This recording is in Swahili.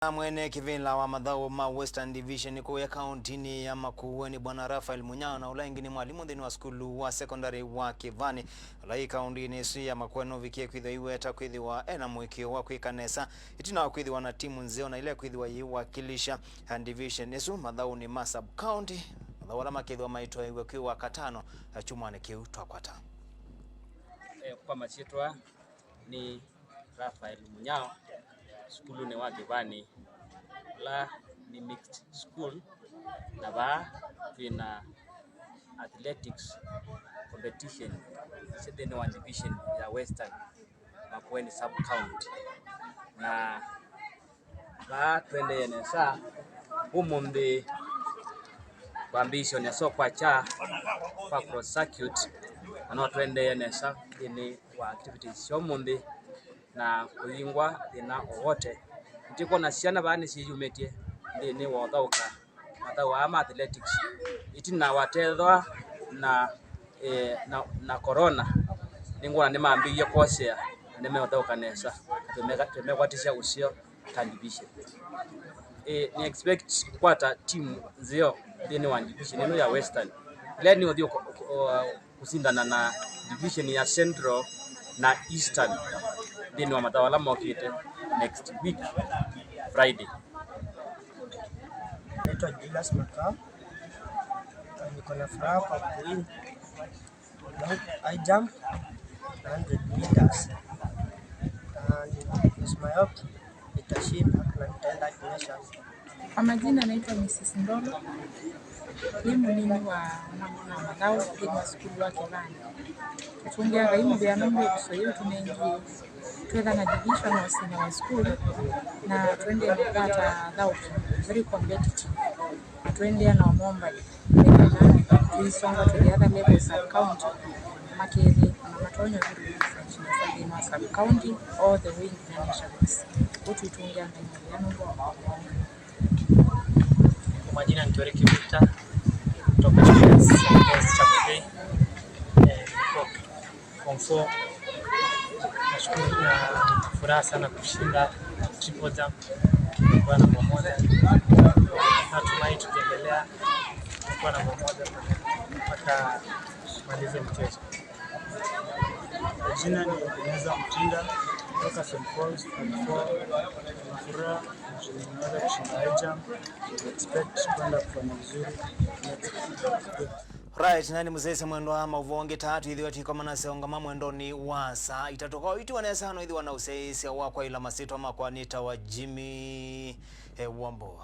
Mwene kivila wa mathau ma Western Division kuya kaunti ya Makueni Bwana Rafael Munyao na ula ingi ni mwalimu nthini wa skulu wa secondary wa Kivani ula kaunti isu ya Makueni uvikie kwithwa iweta kwithiwa ena mwikio wa kwika nesa itina wa kwithiwa na timu nzeo na ile kwithiwa yiwakilisha division isu mathauni ma sub county, mathau ala makithwa maitwa iwe kwi wa katano chumwani kiu twakwata. Kwa masyitwa ni Rafael Munyao, sukulu ni wa Kivani la ni mixed school, na va twina athletics competition sithini wa division ya Western Makueni sub county, na va twendeye nesa umunthi kwambisyo nesa kwacha kwa cross circuit, na no twendeye nesa nthini wa activities sya umunthi na kuyingwa thina owote. Ntikwona syana vaa nisiyumitie nthini wa uthauka mathau aa ma athletics itina watethwa na corona. Ningwona nimambiie kwosea na nimeũthauka nesa, twimekwatisya useo ta division. Ni expect kukwata team nzeo nthini wa division ino ya Western ila ni uthi kusindana na division ya Central na Eastern nthini wa mathau ala mokite next week Friday. Naitwa Julius Makau. Niko na furaha kwa kuwin high jump na 100 meters. And it's my hope nitashinda na nitaenda national. Kwa majina naitwa Mrs. Ndolo, ni munini wa na mathau thini wa sukulu wa Kivani. Tutungiaga imu nombe ikusoyo tunengi twetha na division wa senior wa school na twende kupata thauki very competitive, na twende na omomba tuisonga to the other level, sub county, makethi na matonyo thini wa sub county all the way nginya nationals utuitungianga imu ya nombe. Kwa majina ni Tuariki Victor kutoka shule ya St. Paul's Chamwene, form 4. Nashukuru na furaha sana kushinda triple jump kwa namba 1. Natumai tukiendelea tutakuwa namba 1 mpaka tumalize mchezo. Jina ni Ebeneza Mtinda kutoka St. Paul's form 4. Nina furaha juu nimeweza kushinda high jump. Expect kwenda kufanya vizuri next game. Right, nani muzese mwendo wa mauvonge tatu ithiwa tikomana seongama mwendoni wa saa 3 kwa itu wanesa no ithiwa na useisia wa kwa ila masito makwa nita wa Jimmy Wambo.